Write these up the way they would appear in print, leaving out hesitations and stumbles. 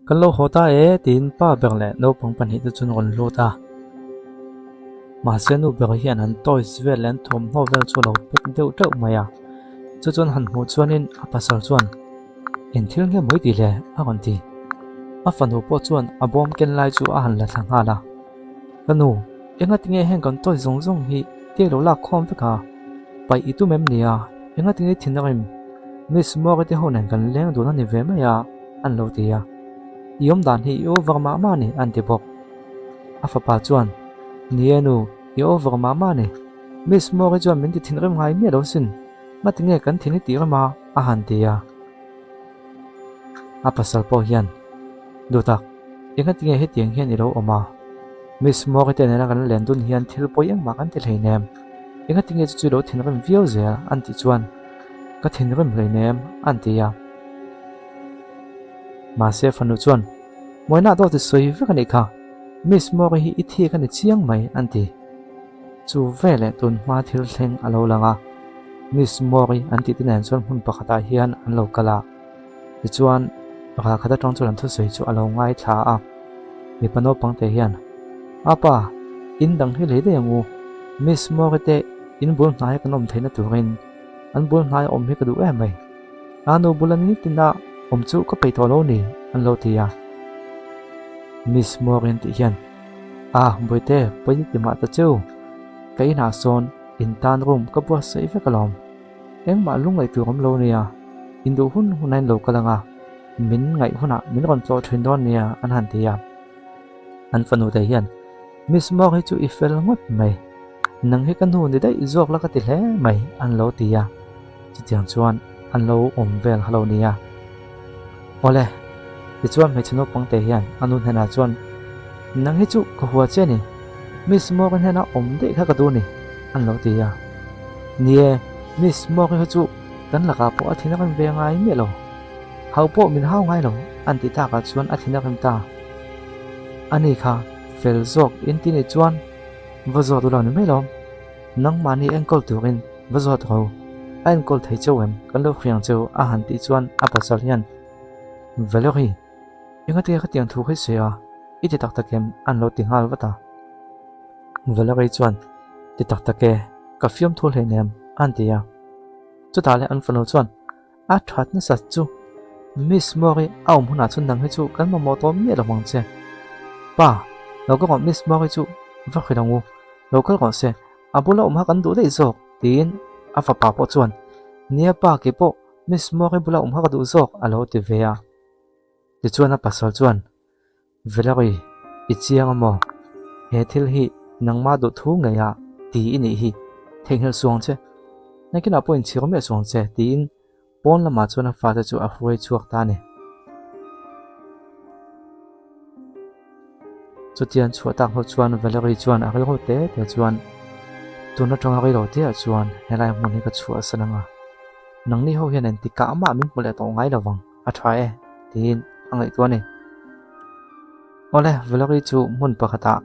Kan lo haw ta e tiin pa ber leh naupang pahnihte chu an rawn lut a. Mahse nu ber hian an toys vel leh an thawmhnaw vel chu a lo pack deuh teuh mai a. Chu chuan han hmuh chuanin a pasal chuan Eng thil nge mawi tih le? a rawn ti. A fanu pawh chuan a bawm ken lai chu a han la thla nghal a. Ka nu, engati nge heng kan toys zawng zawng hi tia lo lak khawm vek a? Paih i tum em nia? Engati nge i thin a rim? Miss Mori te ho nen kan leng dun a ni ve mai a, an lo ti a. I awm dan hi i over mah mah a ni, an ti bawk. A fapa chuan, Ni e nu, i over mah mah a ni. Miss Mori chuan min ti thinrim ngai miah lo sin. Ngati nge kan thin i tih rem a? a han ti a. A pasal pawh hian, Duhtak, engati nge hetiang hian i lo awm a? Miss Mori te nena kan len dun hian thil pawi engmah kan ti hleinem. Engati nge chu chu i lo thinrim viau zel? an tih chuan, Ka thinrim hleinem, an ti a. Mahse fanu chuan, Mawina dawt i sawi vek a nih kha. Miss Mori hi i thik a ni chiang mai, an ti. Chu veleh tun hma thil thleng a lo lang a, Miss Mori an tih te nen chuan hmun pakhatah hian an lo kal a. Tichuan, ralkhat atang chuan an thusawi chu a lo ngaithla a. Mipa naupang te hian, A pa, in dang hi lei daih ang u. Miss Mori te in bul hnai kan awm theihna turin an bul hnai awm hi ka duh em mai. A nu bula nitina awm chu ka peih tawh lo ni, an lo ti a. Miss Mori an tih hian, A, Bawihte, pawi ti mah ta cheu. Ka inah sawn in tan room ka buatsaih vek alawm. Engmah lung ngaih tur awm lo nia. In duh hun hun a in lo kal ang a, min ngaih hunah min rawn tlawh thin dawn nia an han ti a. An fanu te hian, Miss Mawk hi chu i fel ngawt mai. Nang hi ka nu ni daih zawk la ka ti hle mai an lo ti a. Chutiang chuan an lo awm vel kha lo nia. Awle, tichuan hmeichhe naupang te hian a nu hnenah chuan, Nang hi chu ka hua che a ni, Miss Morgan hnena awm daih kha ka duh a ni, an lo ti a. Ni e, Miss Morgan kha chu kan lakah pawh a thin a rem ve ngai miah lo. Hau pawh min hau ngai lo, an ti takah chuan a thin a rem ta. Ani kha fel zawk in ti nih chuan va zawt u lo ni mai lawm. Nangmahni enkawl turin va zawt ro, a enkawl thei cheu em? Kan lo hriang cheu a han tih chuan a pasal hian, Valerie, engati nge khatiang thu kha i sawi a? I ti tak tak em? An lo ti nghal vat a. Valerie chuan, Ti tak tak e, ka fiamthu hleinem, a han ti a. Chutah leh an fanu chuan, A that nasat chu Miss Mori a awm hunah chuan nang hi chu kan mamawh tawh miah lo ang che. Pa, lo kal rawh Miss Mori chu va hrilh ang u, lo kal rawh se, a bula awm kha kan duh daih zawk tiin a fapa pawh chuan Nia pa keipawh Miss Mori bula awm kha ka duh zawk a lo ti ve a. Tichuan a pasal chuan Valerie, i chiang a maw? He thil hi nangmah duh thu ngei a ti i nih hi, theihnghilh suang che. Nakinah pawh inchhir miah suang che, tiin pawn lamah chuan a fate chu a hruai chhuak ta a ni. Chutiang chhuah tak hnu chuan Valerie chuan a rilru te te chuan, Tun atanga reilo teah chuan helai hmun hi ka chhuahsan ang a, nangni ho hian engtikah mah min hmu leh tawh ngai lovang. A tha e, tiin a ngaihtuah a ni. Awle, Valerie chu hmun pakhatah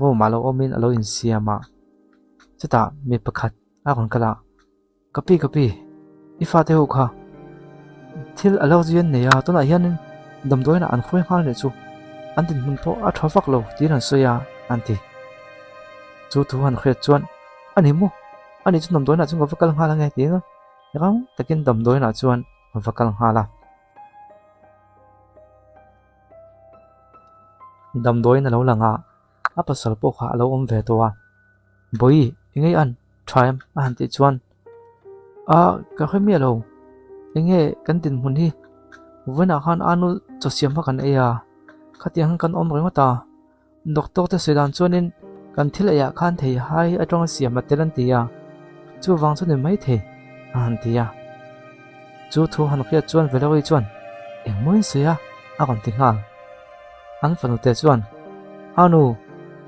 room ah lo awmin a lo insiam a, chutah mi pakhat a rawn kal a, Ka pi, ka pi, i fate ho kha thil a lo zui an nei a, tunah hianin damdawiinah an hruai nghal nih chu, an dinhmun pawh a tha vak lo tiin an sawi a, an ti. Chu thu han hriat chuan, A ni maw? A nih chu damdawiinah chuan ka va kal nghal ange tiin rang takin damdawiinah chuan va kal nghal a. Damdawiin a lo lang a, a pasal pawh kha a lo awm ve tawh a. Bawi, enge i an? Tha em? a han tih chuan, A, ka hre miah lo. Enge kan dinhmun hi? Vawiinah khan anu chaw siam kha kan ei a, khatiang khan kan awm ringawt a. Doctor te sawi dan chuanin kan thil eiah khan thei hai atanga siam a tel an ti a, chuvang chu ni maithei a han ti a. Chu thu han hriat chuan Valerie chuan engmaw in sawi a a rawn ti nghal. An fanu te chuan, Anu,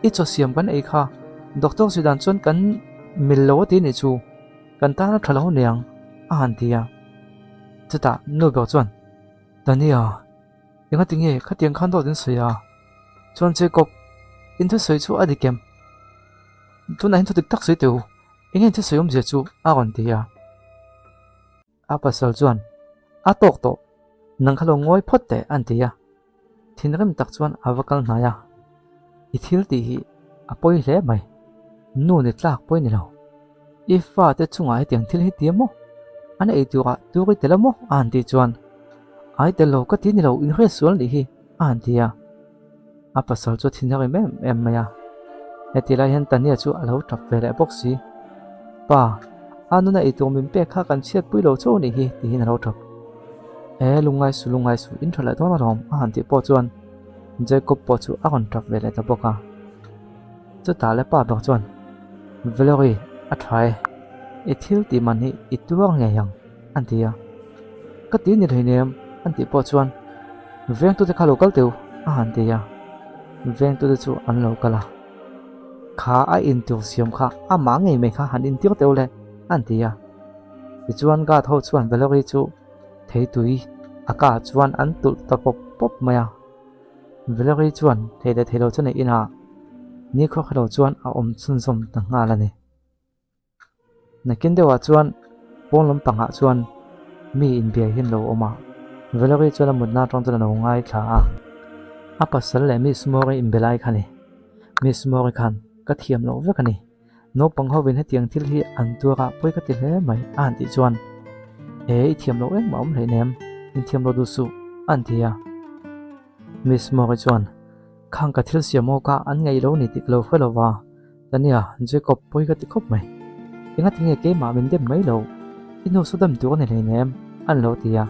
i chaw siam kan ei kha doctor sawi dan chuan kan mil lo a ti nih chu, kan tan a tha lo aniang a han ti a. Chutah nu ber chuan, Tania, Engati nge khatiang khan dawt in sawi a? Chuan Jacob, in thusawi chu a dik em? Tunah hian thu dik tak sawi teh u, enge in thusawi awmzia chu a rawn ti a. A pasal chuan, A tawk tawh, nang kha lo ngawi phawt teh an ti a. Thinrim tak chuan a va kal hnai a, I thil tih hi a pawi hle mai, nu ni tlak pawi ni lo. I fate chungah hetiang thil hi ti maw? An ei turah tur i tel a maw? a han tih chuan, Ai tel lo ka ti ni lo, inhriat sual nih hi, a han ti a. A pasal chu a thinrim em em mai a. Heti lai hian Tania chu a lo tap ve leh bawk si. Pa, a nuna ei tur min pek kha kan chhiatpui lo chauh nih hi, tiin a lo tap. E, lungngai su, lungngai su, in tha leh dawn alawm, a han tih pawh chuan Jacob pawh chu a rawn tap ve leh ta bawk a. Chutah le pa ber chuan, Valerie, a tha e, i thil tih man hi i tuar ngei ang, an ti a. Ka ti ni hleinem, an tih pawh chuan, Vengtute kha lo kal teu, a han ti a. Vengtute chu an lo kal a. Kha a intur siam kha amah ngei mai kha han intir teu le, an ti a. Tichuan guard ho chuan Valerie chu theitui a kah chuan an tulh ta pawp pawp mai a. Valerie chuan thei leh thei lo chuan a in a, nikhua kha lo chuan a awm chhunzawm ta nghal a ni. Nakin deuhah chuan pawn lampangah chuan mi inbiai hi an lo awm a, Valerie chuan a mutna atang chuan a lo ngaithla a. A pasal leh Miss Mori inbe lai kha a ni. Miss Mori khan, Ka thiam loh vek a ni. Naupang hovin hetiang thil hi an tuar a, pawi ka ti hle mai, a han tih chuan, E, i thiam loh engmah awm hleinem, inthiam lo duh suh, a han ti a. Miss Mori chuan, Khang ka thil siam awk a, an ngaih lo ni tih ka lo hre lo va, Tania, Jacob, pawi ka ti khawp mai. Engati nge keimah min dem mai lo, i nu saw dam tur a ni hleinem, a ni lo ti a.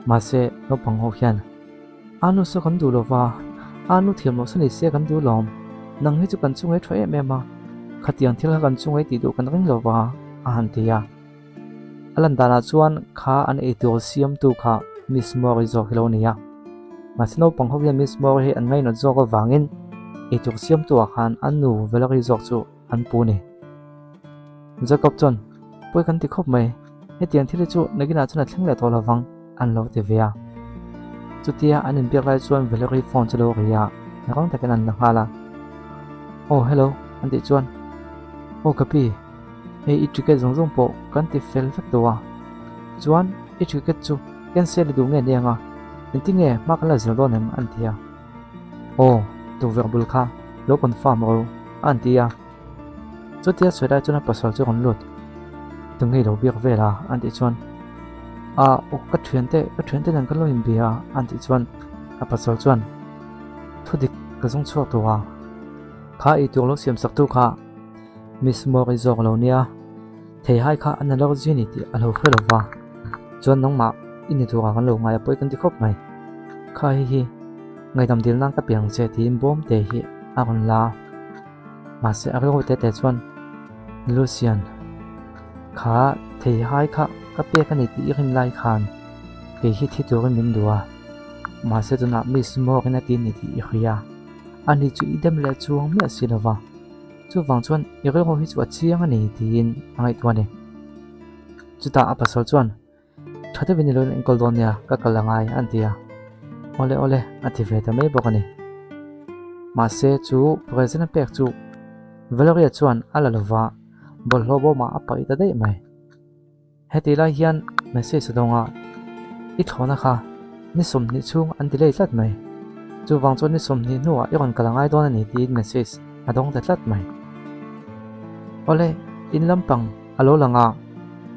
Mahse, naupang ho hian, A nu saw kan duh lo va, a nu thiam loh saw ni se kan duh lawm. Nang hi chu kan chungai tha em em a, khatiang thil kha kan chungai tih duh kan ring lo va, a han ti a. A lan danah chuan kha an eitur siamtu kha Miss Mori zawk hi lo ni a. Mahse naupang ho hian Miss Mori hi an ngainawt zawk avangin eitur siamtu ah khan a nu Valerie zawk chu an pu ni. Jacob chuan, Pawi kan ti khawp mai, hetiang thil hi chu nakinah chuan a thleng leh tawh lo vang, an lo ti ve a. Chutia an inbiak lai chuan Valerie phone chu lo ri a, rang takin an la nghal a. Aw hello, an tih chuan, Aw ka pi, hei i ticket zawng zawng pawh kan ti fel vek tawh a, chuan i ticket chu cancel i duh nge nia nga, engtin nge hma kan la zel dawn em? an ti a. Aw, tukverh bul kha lo confirm rawh u, a han ti a. Chutia sawi lai chuan a pasal chu a rawn lut. Tunge i lo biak vel a? an tih chuan, A, aw ka thiante, ka thiante nen kan lo inbia a, an tih chuan a pasal chuan, Thudik ka zawng chhuak tawh a, kha eitur lo siam sak tu kha Miss Mori zawk lo nia, theihai kha an allergy a ni tih a lo hre lo va, chuan nangmah i ni turah kan lo ngai a pawi kan ti khawp mai. Kha hei hi ngaihdam dil nan ka piang che tiin bawm te hi a rawn la a, mahse a rilru te te chuan Lucian kha theihai kha ka pek a ni tih i rin lai khan kei hi thi turin min duh a, mahse tunah Miss Morin a ti a ni tih i hria a, ani chu i dem leh chuang miah si lo va. Chuvang chuan i rilru hi chu a chiang a ni tiin a ngaihtuah a ni. Chutah a pasal chuan, Tha deuhin i lo enkawl dawn nia, ka kal a ngai an ti a. Awle awle a ti ve ta mai bawk a ni. Mahse chu present a pek chu Valeria chuan a la lova, bawlhhlawh bawmah a paih ta daih mai. Heti lai hian message a dawng a, I thlawhna kha ni 20 chhung an delay tlat mai. Chuvang chuan ni 20 hnuah i rawn kal a ngai dawn a ni tiin message a dawng ta tlat mai. Awle, in lampang a lo lang a,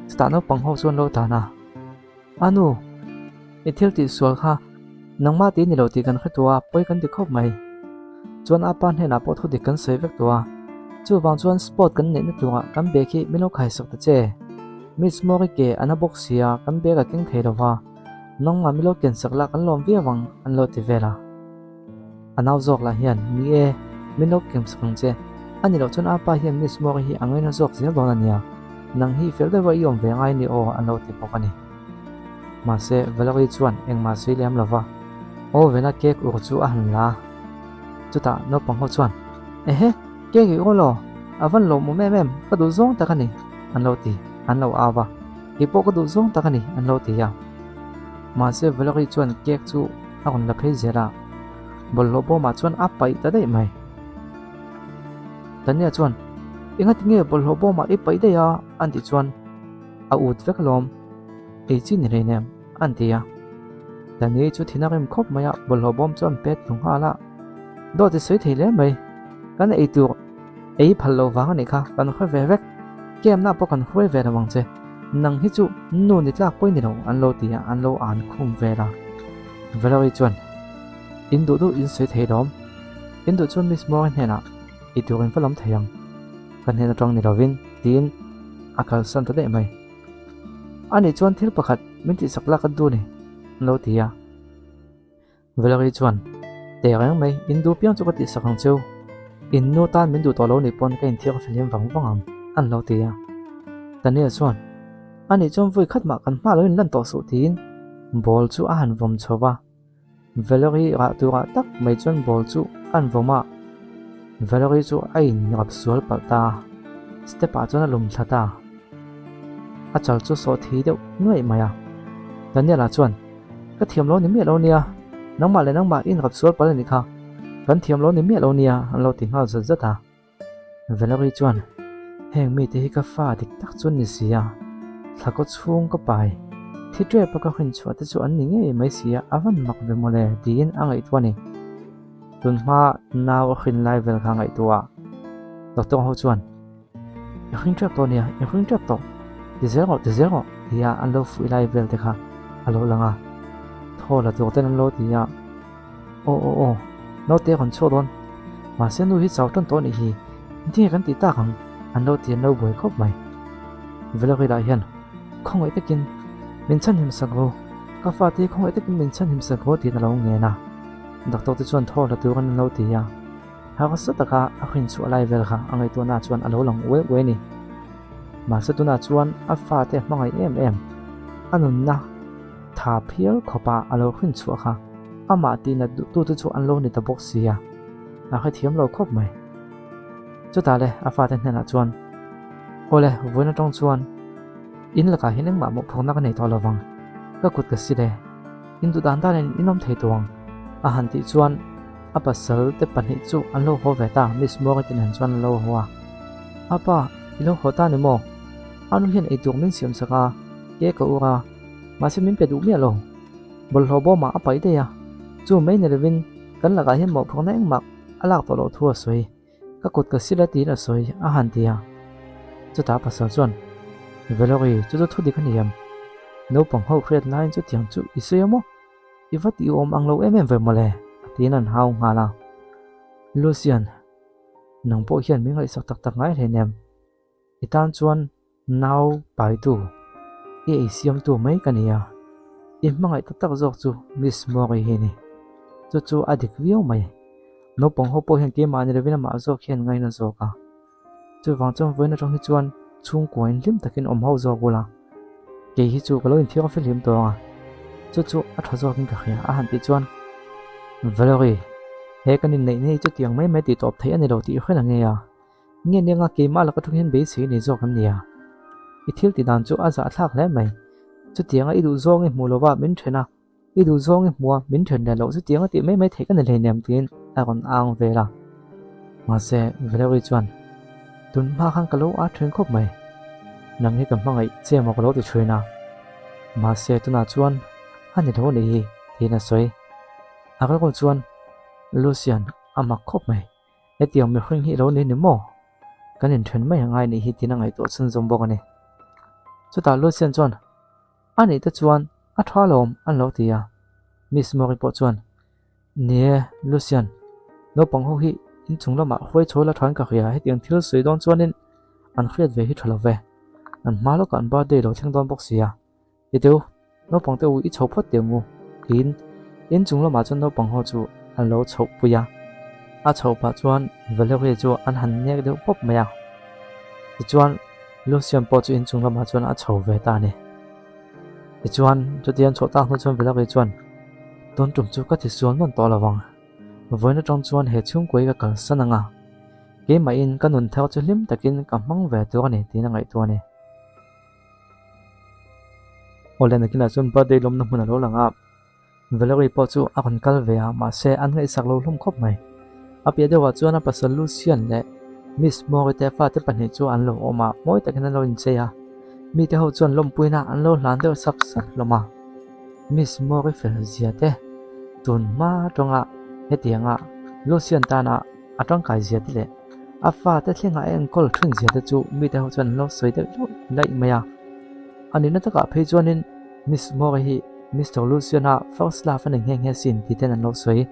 chutah naupang ho chuan lo tan a, A nu, i thil tih sual kha nangmah tih ni lo tih kan hre tawh a, pawi kan ti khawp mai. Chuan a pa hnenah pawh thu dik kan sawi vek tawh a, chuvang chuan sport kan neihna turah kan bag hi min lo khaisak ta che. Miss Mori ke a na bawk sia, kan bag a keng thei lo va, nangmah min lo kensak lah kan lawm viau ang an lo ti vel a. A nau zawk lah hian, Ni e, min lo kem sak ang che. A ni loh chuan a pa hian Miss Mori hi a ngaina zawk zel dawn a nia. Nang hi fel deuha i awm ve ngai ni aw an lo ti bawk a ni. Mahse, Valerie chuan engmah sawi lem lo va, oven-a cake ur chu a han la a. Chutah naupang ho chuan, Ehe, cake i ur lo, a van lawmawm em em, ka duh zawng tak a ni, an lo ti, an lo au va. Kei pawh ka duh zawng tak a ni, an lo ti a. Mahse, Valerie chuan cake chu a rawn la phei zel a, bawlhhlawh bawmah chuan a paih ta daih mai. Tania chuan, Engati nge bawlhhlawh bawmah i paih daih a? an tih chuan, A ut vek alawm, ei chi ni hleinem, an ti a. Dani chu thin a rim khawp mai a, bawlhhlawh bawm chu an pet thlu nghal a. Dawt i sawi thei hle mai, kan ei tur ei phal loh vang a nih kha, kan hre ve vek. Kemna pawh kan hruai ve lo ang che, nang hi chu nu ni tlak pawh i ni lo an lo ti a, an lo an khum vel a. Valerie chuan, In duh duh in sawi thei lawm, in duh chuan Miss Moore hnenah i tur in va lam thei ang, ka hnen atang ni lovin tiin a kalsan ta daih mai. Ani chuan thil pakhat min tihsak lak a duh ni, an lo ti a. Valerie chuan, Teh reng mai, in duh piang chu ka tihsak ang cheu. In nu tan min duh tawh lo nih pawn ka inthiar fihlim vang vang ang, an lo ti a. Daniel chuan, Ani chuan vawi khat mah kan hma lo in lan tawh suh tiin ball chu a han vawm chho va. Valerie rah turah tak mai chuan ball chu an vawm a, Valerie chu a inrap sual palh ta a, step ah chuan a lum thla ta. A chal chu sawh thi deuh nuaih mai a. Daniel-a chuan, Ka thiam lo ni miah lo nia, nangmah leh nangmah i inrap sual palh a nih kha, kan thiam lo ni miah lo nia an lo ti nghal zat zat a. Valerie chuan, Heng mite hi ka fa dik tak chu an ni si a, thla kaw chhung ka pai, thi tep a ka hrinchhuah te chu an ni ngei mai si a, a van mak ve mawle tiin a ngaihtuah a ni. Tun hma nau a hrin lai vel kha a ngaihtuah a, doctor ho chuan, I hring tep tawh nia, i hring tep tawh, ti zel rawh, ti zel rawh tia an lo fuih lai vel te kha a lo lang a, thaw la tur ten an lo ti a. Aw aw aw, naute a rawn chhuak dawn. Mahse nu hi chau tan tawh anih hi, engtin nge kan tih tak ang? An lo ti an lo buai khawp mai. Valerie lah hian khawngaih takin min chhanhim sak ru, ka fate hi khawngaih takin min chhanhim sak ru tiin a lo ngen a. Doctor te chuan thaw la turin an lo ti a, harsa taka a hrinchhuah lai vel kha a ngaihtuahna chuan a lo lang uai uai a ni. Mahse tunah chuan a fate a hmangaih em em, a nunna tha phial khawpa a lo hrinchhuah kha amah tihnat duhtute chu an lo ni ta bawk si a, a hrethiam lo khawp mai. Chutah le a fate hnenah chuan, Awle, vawiin atang chuan in lakah hian engmah mawhphurhna ka nei tawh lo vang, ka kut ka sil e, in duh dan danin in awm thei tawh ang, a han tih chuan a pasal te pahnih chu an lo haw ve ta, Miss Muangi te nen chuan an lo haw a. Apa, i lo haw ta ni maw? A nu hian eitur min siam sak a, ke ka ur a, mahse min pe duh miah lo. Bawlhhlawh bawmah a paih daih a, chu mai ni lovin kan lakah hian mawhphurhna engmah a lak tawh loh thu a sawi. Ka kut ka sil a tiin a sawi a han ti a. Chutah pasal chuan, Valerie, chu chu thu dik a ni em? Naupang ho hriat laiin chutiang chu i sawi a maw? I va tih awm ang lo em em ve mawle, tiin an hau nghal a. Lucian, nang pawh hian min ngaihsak tak tak ngai hleinem. I tan chuan nau paitu, i ei siamtu mai ka ni a, i hmangaih tak tak zawk chu Miss Mori hi a ni. Chu chu a dik viau mai. Naupang ho pawh hian keimah ni lovin amah zawk hian ngaina zawk a. Chuvang chuan vawiin atang hi chuan chhungkuain hlim takin awm ho zawk ula, kei hi chu ka lo inthiang fihlim tawh ang a, chu chu a tha zawkin ka hria a han tih chuan Valerie, he kan inneih na hi chutiang mai mai tih tawp theih a ni lo tih i hre la ngei a. Nge nia keimah laka thung hian beisei nei zawk em nia? I thil ti dan chu a zahthlak hle mai. Chutianga i duh zawng i hmuh lova min then a, i duh zawng i hmuh a min then leh loh chutianga tih mai mai theih ka ni hleinem tiin a rawn ang vel a. Mahse, Valerie chuan, Tun hma khan ka lo ât ṭhin khawp mai. Nang hi ka hmangaih che maw ka lo ti ṭhin a. Mahse, tunah chuan a ni lo anih hi, tiin a sawi. A rilru chuan, Lucian, a mak khawp mai. Hetiang mihring hi ilo ni ni maw? Kan inthen mai angai nih hi tiin a ngaihtuah chhunzawm bawk a ni. Chutah Lucian chuan, A nih te chuan a tha lawm an lo ti a. Miss Mori pawh chuan, Ni e, Lucian, naupang ho hi inchung lamah hruai chho la thain ka hria, hetiang thil sawi dawn chuanin an hriat ve hi tha lo ve. An hma lawkah an birthday lo thleng dawn bawk si a. Ti teu, naupang te u i chho phawt teh ang u, tiin inchung lamah chuan naupang ho chu an lo chhoh pui a. A chhoh pah chuan Valerie chu an han nek deuh pawp mai a. Tichuan, Lucian pawh chu inchung lamah chuan a chho ve ta a ni. Tichuan, chuti an chhoh tak hnu chuan Valerie chuan, Tun tum chu ka tisual nawn tawh lo vang. Vawiin atang chuan he chhungkua hi ka kalsan ang a, keimahin ka nun thar chu hlim takin ka hmang ve tur a ni, tiin a ngaihtuah a ni. Awle nakinah chuan birthday lawmna hmun a lo lang a, Valerie pawh chu a rawn kal ve a, mahse an ngaihsak lo hlawm khawp mai. A piah deuhah chuan a pasal Lucian leh Miss Mori te fate pahnih chu an lo awm a, mawi takin an lo inchei a, mite ho chuan lawmpuina an lo hlan deuh sap sap hlawm a. Miss Moore-i fel zia te, tun hma atanga hetianga Lucian tana a tangkai zia te leh a fate thlenga a enkawl thin zia te chu mite ho chuan an lo sawi deuh deuh laih mai a. A nihna takah phei chuanin Miss Moore-i hi Mister Lucian-a first love a ni nghe nghe sin tih ten an lo sawi.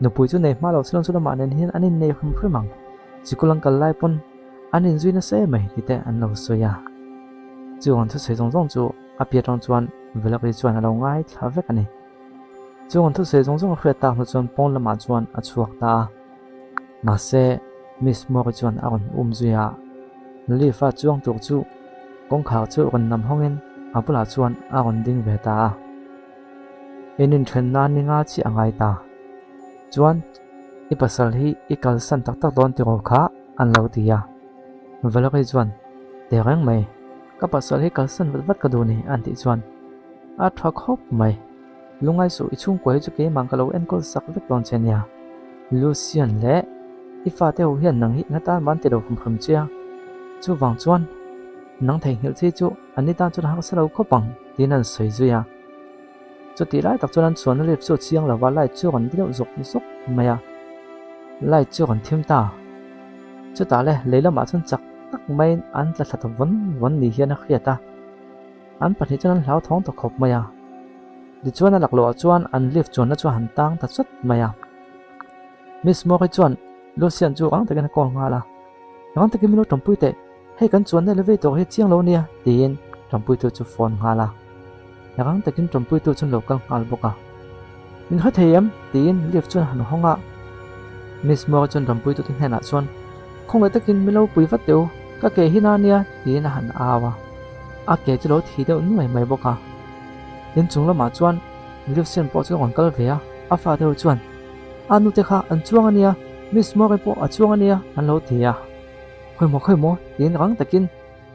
Nupui chu nei hma lo chuan chu lamah nen hian an innei hrim hrim ang. Sikul an kal lai pawn an inzui nasa em mai tih te an lo sawi a. Chu an thusawi zawng zawng chu a piah atang chuan Valerie chuan a lo ngaithla vek a ni. Chung an thusawi zawng zawng a hriat tak hnu chuan pawn lamah chuan a chhuak ta a. Mahse, Miss Moore chuan a rawn um zui a. Lift-a chuang tur chu kawngkhar chu rawn nam hawngin a bulah chuan a rawn ding ve ta a. In inthen nan ni nga chiah a ngai ta. Chuan, i pasal hi i kalsan tak tak dawn tiraw kha an lo ti a. Valerie chuan, Tehreng mai, ka pasal hi kalsan vat vat ka duh ni an tih chuan a tha khawp mai. Lungai suh i chhungkua hi chu keimah ka lo enkawl sak vek dawn che nia. Lucian leh i fate ho hian nang hi eng atan mah an ti lo hrim hrim che a, chuvang chuan nang theihnghilh chi chu an ni tan chuan a harsa lo khawp ang tiin an sawi zui a. Chutih lai tak chuan an chuanna lift chu a chiang lo va, light chu a rawn ti deuh zawk zawk mai a, light chu a rawn thim ta. Chutah le lei lamah chuan chak tak maiin an tla thla ta vawn vawn ni hian a hriat a. An pahnih chuan an hlauthawng ta khawp mai a. Tichuan a laklawhah chuan an lift chuanna chu a han tang ta chawt mai a. Miss Moore chuan Lucian chu rang takin a call nghal a, Rang takin min lo tanpui teh, hei kan chuanna elevator hi chiang lo nia tiin tanpuitu chu phone nghal a. Rang takin tanpuitu chu an lo kal nghal bawk a. Min hre thei em? tiin lift chuan a han hawng a. Miss Moore chuan tanpuitute hnenah chuan, Khawngaih takin min lo pui vat teh u, ka ke hi na nia tiin a han au a. A ke chu lo thi deuh nuai mai bawk a. Inchung lamah chuan Lucian pawh chu a rawn kal ve a, a fate ho chuan, A nute kha an chuang a nia, Miss Murray pawh a chuang a nia an lo ti a. Khawimaw khawimaw tiin rang takin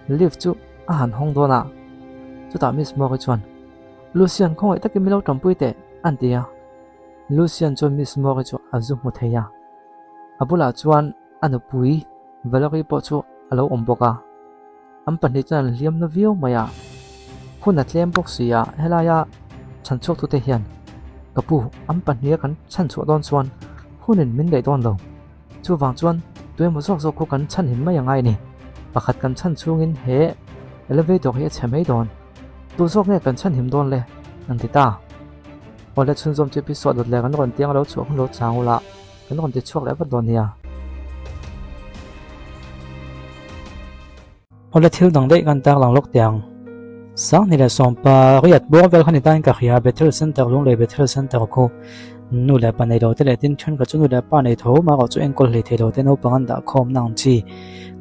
lift chu a han hawng dawn a. Chutah Miss Murray chuan, Lucian khawngaih takin min lo tanpui teh an ti a. Lucian chuan Miss Murray chu a zu hmu thei a. A bulah chuan a nupui Valerie pawh chu a lo awm bawk a. An pahnih chuan an hliam na viau mai a, hun a tlem bawk si a, helaia chhanchhuaktute hian ka pu an pahniha kan chhanchhuah dawn chuan hunin min daih dawn lo. Chuvang chuan tuemaw zawk zawk khu kan chhanhim mai angai a ni. Pakhat kan chhan chhungin he elevator hi a chhe mai dawn. Tu zawk nge kan chhanhim dawn le? An ti ta. Awle chhunzawm chu episode dawt leh kan rawn tiang lo chhuah hun lo chang ula kan rawn ti chhuak leh vat dawn nia. Awle thil dang daih kan tar lang lawk teh ang. Sanghni leh sawmpa riat bawr vel kha ni tain ka hria Bethel Center Lunglei Bethel Center khu nu leh pa nei lo te leh tin thenkhat chu nu leh pa nei tho mah erawh chu enkawl hlei thei lo te naupang an dah khawm na ang chi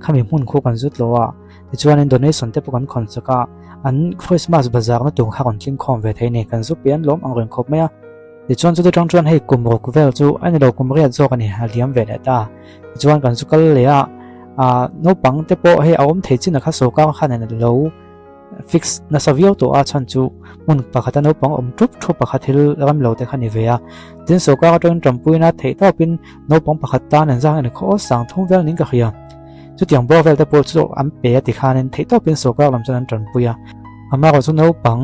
khami hmun khu kan zut lo a tichuanin donation te pawh kan khawn chak a an Christmas bazar na tur kha rawn tling khawm ve thei a ni kan zu pian lawm ang reng khawp mai a. Tichuan chutah tang chuan hei kum ruk vel chu a ni lo kum riat zawk a ni a liam ve leh ta. Tichuan kan zu kal leh a, ah naupang te pawh hei a awm thei chin a kha sawrkar khan a lo fix nasa viau tawh a chhan chu hmun pakhata naupang awm thup thup a kha thil ram lo te kha ni ve a. Tin sawrkar atangin tanpuina theih tawpin naupang pakhat tan an zang en khaw sang thum vel niin ka hria. Chutiang bawr vel te pawh chu an pe a tikhanin theih tawpin sawrkar lam chuan an tanpui a. Amaherawhchu chu naupang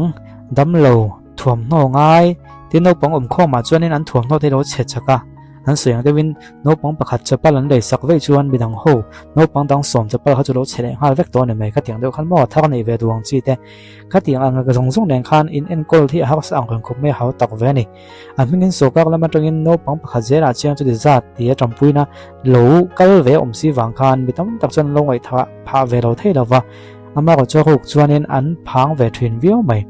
damlo Thuamhnaw ngai, tin naupang awmkhawmah chuanin an thuamhnaw te lo chhe chak a, an sawi ang deuhin naupang pakhat chapal an lei sak veih chuan midang ho naupang dang sawm chapal kha chu lo chhe leh nghal vek tawh a ni mai khatiang deuh khan maw thar neih ve duh ang chi te khatiang ang zawng zawng nen khan in enkawl hi a harsa ang reng khawp mai a hau tak ve a ni. A hmingin sawrkar lam atangin naupang pakhat zelah chiang chuti zat tia tanpuina lo kal ve awm si vang khan mi tam tak chuan an lo ngaihthah phah ve lo thei lo va, amaherawhchu ruk chuanin an phang ve thin viau mai.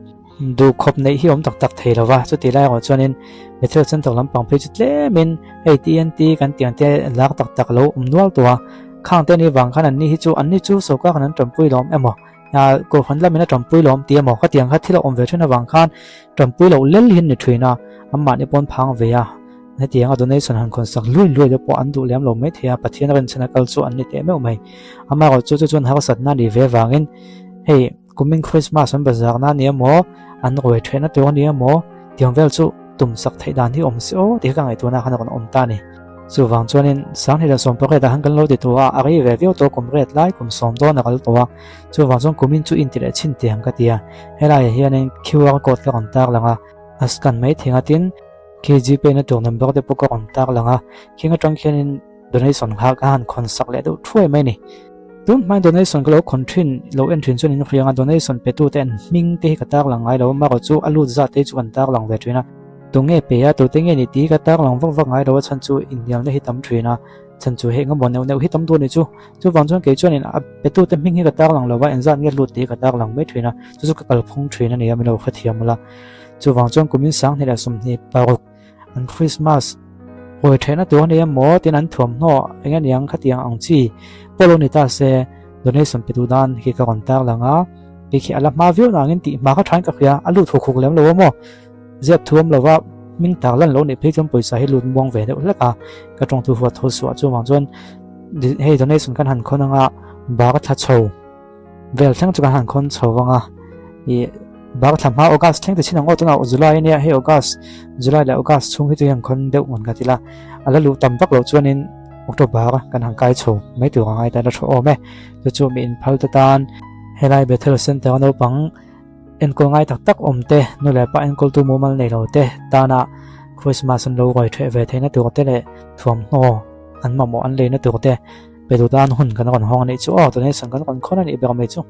Duh khawp neih hi awm tak tak thei lo va, chuti lai erawh chuanin Bethel Center lampang phei chu tlemin hei TNT kan tih ang te lak tak tak lo awm nual tawh a, khang te ni vang khan anni hi chu anni chu sawrkar khan an tanpui lawm emaw kohhran lamin a tanpui lawm tih emaw khatiang kha thil a awm ve thin avang khan tanpui loh lel hi an ni thin a, anmahni pawn phang ve a, hetianga donation han khawn sak luai luai te pawh an duh lem lo mai thei a, Pathian rinchhan a kal chu an ni teh meuh mai. Amaherawhchu chu chuan harsatna a nih ve vangin hei. Kumin Christmas an bazar na nia maw, an ruai theih na tur ania maw, tiang vel chu tum sak theih dan hi awm se aw tih hi ka ngaihtuahna khan a rawn awm ta a ni. Chuvang chuanin Sanghnih leh Sawmpariat ah khan kan lo ti tawh a, a rei ve viau tawh kum riat lai kum sawm dawn a kal tawh a. Chuvang chuan kumin chu inti leh chhin teh ang ka ti a. Helaiah hianin QR code ka rawn tar lang a, a scan mai thei ang a tin khi Gpay na tur number te pawh ka rawn tar lang a, khing atang khianin donation kha ka han khawn sak leh deuh thuai mai a ni. Tun hmain donation ka lo khawn thin lo en thin chuan in hriang a, donation pe tute an hming te hi ka tar lang ngai lo a, marawh chu a lut zat te hi chu kan tar lang ve thin a. Tunge pe a, tute nge ni tih ka tar lang vak vak ngai lo a chhan chu inhnialna hi tam thin a, chhan chu heng a maw neuh neuh hi tam duh a ni chu. Chuvang chuan kei chuanin a petute hming hi ka tar lang lo va, engzat nge lut tih hi ka tar lang mai thin a, chu chu ka kalphung thin a ni a, min lo hrethiam ula. Chuvang chuan kumin 20 leh 26 an Christmas hawi theihna tur a ni emaw tiin an thuamhnaw eng a niang khatiang ang chi pawh lo ni ta se donation pe duh dan khi ka rawn tar lang a, kei khi a la hma viau nangin tih hma kha thain ka hria, a lut huk huk lem lo a maw? Ziak thu awm lova hming tak lan lo nih phei chuan pawisa hi lut muang ve deuh hlek a, ka tawngthu huat tho suah chuvang chuan hei donation kan han khawn anga bar thla chho vel thleng chu kan han khawn chho vang a, ih bar thla hma August thleng te chin ang aw tunah July ania hei August July leh August chhung hi chu hian khawn deuh ngun ka ti la, a la luh tam vak loh chuanin October kan han kai chho mai tur a ngai ta la tha awm e, chu chu mi inphal te tan helai Bethel Center a naupang. Enkawl ngai tak tak awm te, nu leh pa enkawltu mumal nei lo te tana Christmas an lo ruai ṭheh ve theihna tur te leh thuamhnaw an mamawh an leina tur te pe duh tan hun kan rawn hawng a nih chu aw, donation kan rawn khawn a nih ber mai chu.